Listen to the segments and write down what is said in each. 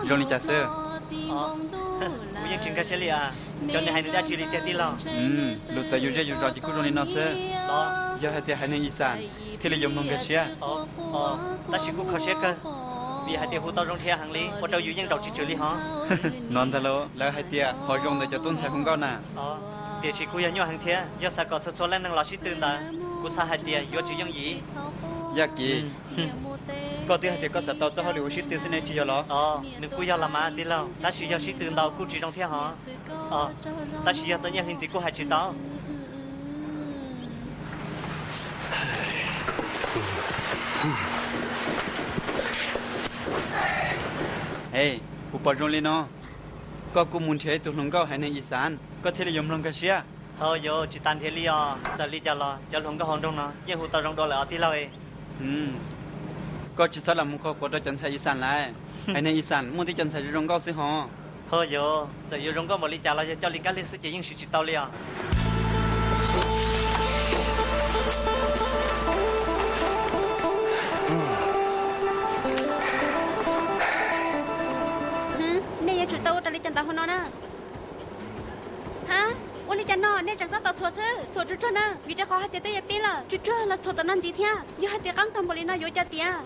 Zoo li cas xwb? Kuv yeej tsis nkag siab li as. Xyov nws hais nws dab tsi li tiag tij laug. Lus txawv yus zej yus zos ces kuj zoo li no xwb. Yog hais tias haiv neeg Ixas thiaj li yuav mloog nkag siab. Tab sis kuj kho siab kawg, vim hais tias hu tau zoo dhia heev li, ua rau yus yeej zaum tsis tswm li hos. No ntag lauj, lawv hais tias qhov zoo ntawm cov tub ntxhais hu nkauj na. Tiam sis kuj yog nyuaj heev thiab, yog xav kom txhua txhua leej neeg los sib tw ntawd, kuv xav hais tias yuav tsis yooj yim. Yaj Kiv, koj twb hais tias koj xav tau txoj hauj lwm ua sib tw xwb ne, tsis yog los? Nws kuj yog los mas tij laug, tab sis yog sib tw ntau kuj tsis zoo thiab hos. Tab sis yog tau nyiaj hli ntxiv kuj hais tsis tau. Kuv pom zoo li no, koj kuj mus nrhiav ib tug hluas nkauj haiv neeg Ixas, koj thiaj li yuav mloog nkag siab. Hauj yus, tsis tas nrhiav li os, txawm li cas los cov hluas nkauj hauv nroog no yeej hu tau zoo dua lawm os tij laug. Koj tsis txhob lam mus qhuas quav rau cov ntxhais Ixas lawm, haiv neeg Ixas muaj tib co ntxhais zoo zoo nkauj xwb hos. Hauj yus, txawm yuav zoo nkauj npaum li cas los yog coj li kab lig xwb ces yeej siv tsis tau li os. Nej yuav tsum tau ua raws li cov ntawd hauv no na. Ha, ua li cas no nej tseem tab tom txhuam xwb? Txhuam tsuag tsuag na, vim rau qhov hais tias twb yuav pib lawm. Tsuag tsuag los txhuam tom no ntxiv thiab. Yog hais tias qeeb tag npaum li no yuav ua cas tiag?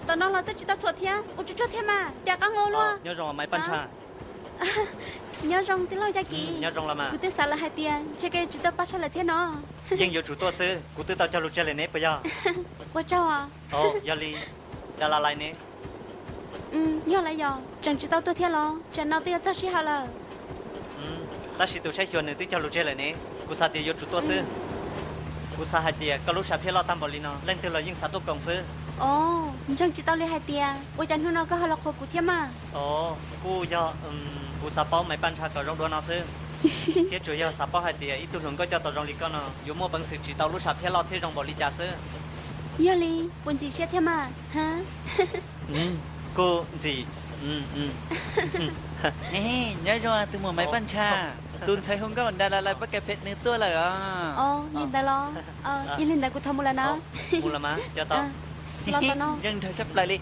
Tom no los twb tsis tau txhuam thiab, ua tsuag tsuag thiab mas, cas qeeb ua luaj. Nyob zoo Maiv Paj Ntsha. Nyob zoo tij laug Yaj Kiv. Nyob zoo los mas. Kuv twb xav lawm hais tias ntshe koj tsis tau pab sab lawm thiab no. Yeej yuav tsum tuaj xwb, kuv twb tau cog lus tseg lawm ne puas yog? Ua tsaug os. Yog li, da la lais ne? Yog lawm yog, tseem tsis tau tuaj thiab los? Tsam no twb yuav txog sij hawm lawm. Tab sis tus saib xyuas nws twb cog lus tseg lawm ne, kuv xav tias yuav tsum tuaj xwb. Kuv xav hais tias koj lub sam phiaj loj tag npaum li no leej twg los yeej xav tuaj koom xwb. Os, ntseeg tsis tau li hais tias ua cas hnub no koj ho los qhuas kuv thiab mas? Os, kuj yog kuv xav paub Maiv Paj Ntsha kom zoo dua no xwb, thiab tsuas yog xav paub hais tias ib tug hluas nkauj coj tau zoo li koj no yuav muaj peev xwm tsim tau lub sam phiaj loj thiab zoo npaum li cas xwb. Yog li, puas ntxim siab thiab mas? Kuj ntxim. Nyob zoo tus muam Maiv Paj Ntsha, tus ntxhais hu nkauj da la lais pab kas phem nws tuaj lawm os. Os, li ntawd los? Yog li ntawd kuv thov mus lawm na. Los tom no. Yeej nrog tshaj plaws li.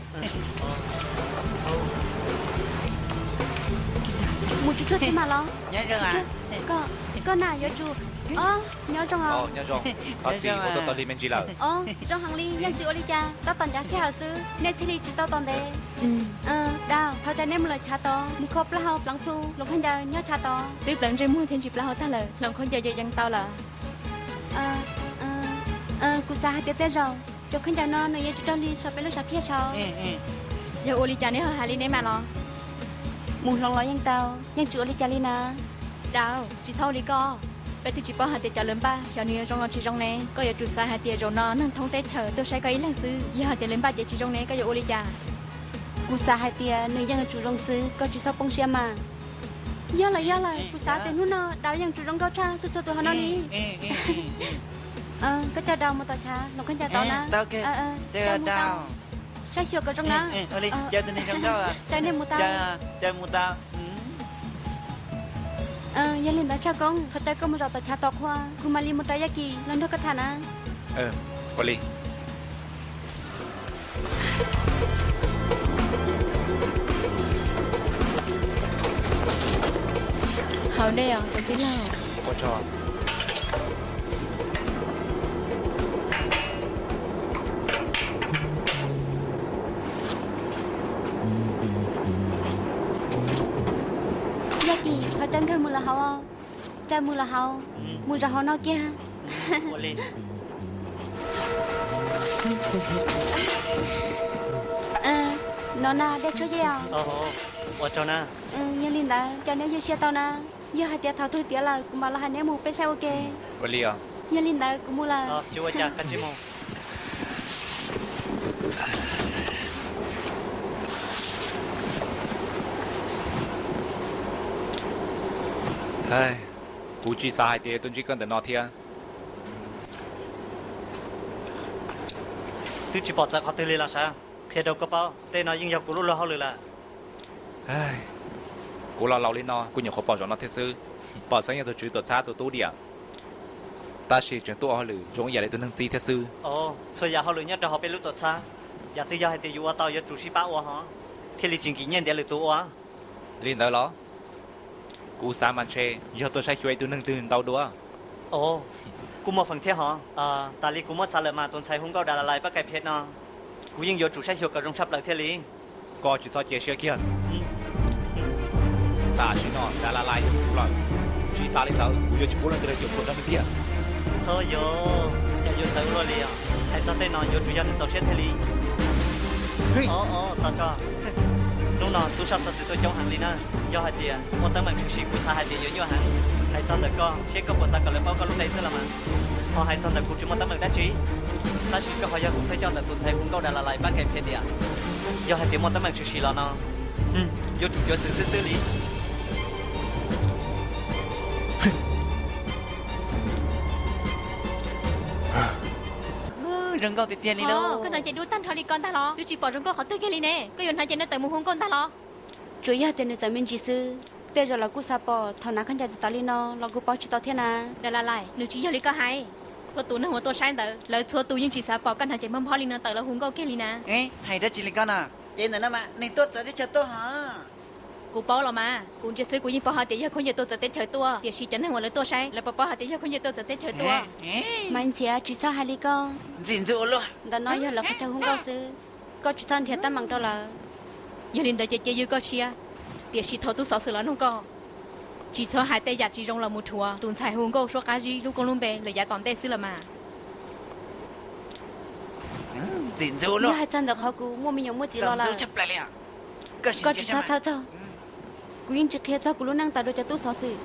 Mus tsuag tsuag thiab mas los? Koj na yuav tsum. Os, nyob zoo os. Nyob zoo. Thov txim uas tuaj tau lig me ntsis lawm. Os, zoo heev li, yeej tsis ua li cas, tab tom ncav sij hawm xwb nej thiaj li tsis tau tos ntev. Dab, thov caw nej mus lawm chav tod, mus kho plaub hau pleev plhu, hluas nkauj ncaws nyob chav tod. Twb pleev ntsej muag thiab ntsis plaub hau tag lawm, hluas nkauj ncaws yeej yeej tau lawm. Kuv xav hais tias tej zaum cov khaub ncaws no nws yuav tsis raug li saum peb lub sam phiaj saud. Yog ua li cas neb ho hais li neb mas los? Mus hloov los yeej tau, yeej tsis ua li cas li na. Dab, tsis txhob ua li koj. Peb twb tsis paub hais tias cov lawv npaj xyov nws yuav zoo los tsis zoo ne. Koj yuav tsum xav hais tias zaum no neeg thoob teb chaws tuaj saib koj ib leeg xwb, yog hais tias lawv npaj ces tsis zoo ne koj yuav ua li cas? Kuv xav hais tias nws yeej yuav tsum zoo xwb, koj tsis txhob poob siab mas. Yog lawm yog lawm, kuv xav tias hnub no Dab yeej yuav tsum zoo nkauj tshaj txhua txhua tus hauv no li. Koj coj Dab mus tom chav hluas nkauj ncaws tod na. Saib xyuas kom zoo na. Caw nej mus tau. Yog li ntawd Tshaj Koob, thov caw koj mus zaum tom chav tod qhua, kuv mam li mus rau Yaj Kis los nrog koj tham na. Ua li. Haus dej os tus tij laug. Yaj Kis, thov caw nkawd mus lawm hauv. Caw mus lawm hauv, mus zaum hauv no kiag. No na, dej tshuab yej os. Ua tsaug na. Yog li ntawd cov neb ywj siab tau na. Yog hais tias thaum twg tiav lawm kuv mam los hais neb mus peb saib ua ke. Ua li os. Yog li ntawd kuv mus lawm. Tsis ua cas, koj cia li mus. Kuv tsis xav hais tias yuav tuaj ntsib koj ntawm no thiab. Twb tsis pom txawv qhov twg li los sav, qhia rau koj paub, tej no yeej yog kuv lub luag hauj lwm lawm. Kuv los laus li no kuv nyuam qhuav pom zaum no thiab xwb. Pom xeeb yog tus tswv tuam txhab tus tub diam. Tab sis tseem tuaj ua hauj lwm zoo ib yam li tus neeg txib thiab xwb. Txhua yam hauj lwm nyob rau hauv peb lub tuam txhab, yam twg yog hais tias yus ua tau yuav tsum sib pab ua hov, thiaj li tsis nkim nyiaj ntiav lwm tus ua. Li ntawd los? Kuv xav mas ntshe yog tuaj saib xyuas ib tug neeg twg ntau dua. Kuj muaj feem thiab hov. Tas li kuv muab xav lawm mas tus ntxhais hu nkauj Das Las Lais Pab Kais Phem no, kuv yeej yuav tsum saib xyuas kom zoo tshaj plaws thiaj li. Koj tsis txhob cia siab kiag. Tam sim no Das Las Lais yog kuv lawm, tsis tas li ntawd kuv yuav tsis pub leej twg los cuam tshuam rau nws kiag. Ho yog, cas yuav txawv ua luaj li os. Hais txog tej no yuav tsum yog nws txaus siab thiaj li. Tos tso, hnub no tub sab xov xwm tuaj coob heev li na. Yog hais tias muaj teeb meem tshwm sim kuv xav hais tias yuav nyuaj heev. Hais txog ntawm koj, seb koj puas xav kom lawv paub koj lub npe xwb los mas. Ho hais txog ntawm kuv tsis muaj teeb meem dab tsi, tab sis koj ho yog tus thawj coj ntawm tus ntxhais hu nkauj Das Las Lais Pab Kais Phem tias, yog hais tias muaj teeb meem tshwm sim los no, yuav tsum cuav xwm xwb xwb li. Zoo nkauj tiag tiag li lauj. Koj hnav ces dub tag nrho li ko ntag los? Twb tsis pom zoo nkauj qhov twg kiag li ne, koj yuav hnav ces nees taw mus hu nkauj ntag los? Tsuas yog tias nws txawm me ntsis xwb, tej zaum lawv kuj xav pom. Thaum hnav khaub ncaws txawv txawv li no los kuv paub tsis tau thiab na. Das Las Lais, nws tsis yog li koj hais. Txhua tus neeg uas tuaj saib ntawd, lawv txhua tus yeej tsis xav pom koj hnav ces npog nphob li no tawm los hu nkauj kiag li na. Hais dab tsi li koj na? Ces ntawm no mas neeg tuaj txawv teb chaws tuaj hos. Kuv paub los mas, kuv ntsia xwb kuv yeej paub hais tias yog khaub ncaws tuaj txawv teb chaws tuaj, tiam sis cov neeg uas lawv tuaj saib, lawv puas paub hais tias yog khaub ncaws tuaj txawv teb chaws tuaj? Maiv Ntxhiav, tsis txhob hais li koj. Ntxim ntxub ua luaj. Ntawm no yog lawv qhov chaw hu nkauj xwb, koj tsis txhob nrhiav teeb meem rau lawv. Yog li ntawd ces cia yog koj siab. Tiam sis thaum tub xov xwm los nug koj, tsis txhob hais tej yam tsis zoo los mus rhuav tus ntxhais hu nkauj suab qab zib lub koob lub npe lawm yav tom ntej xwb los mas. Ntxim ntxub ua luaj. Yog hais txog ntawm qhov kuv muaj me nyuam muaj txiv los lawm, koj tsis txhob thawj txog. Kuv yeej tsis qhia txog kuv lub neej tawm rau cov tub xov xwm.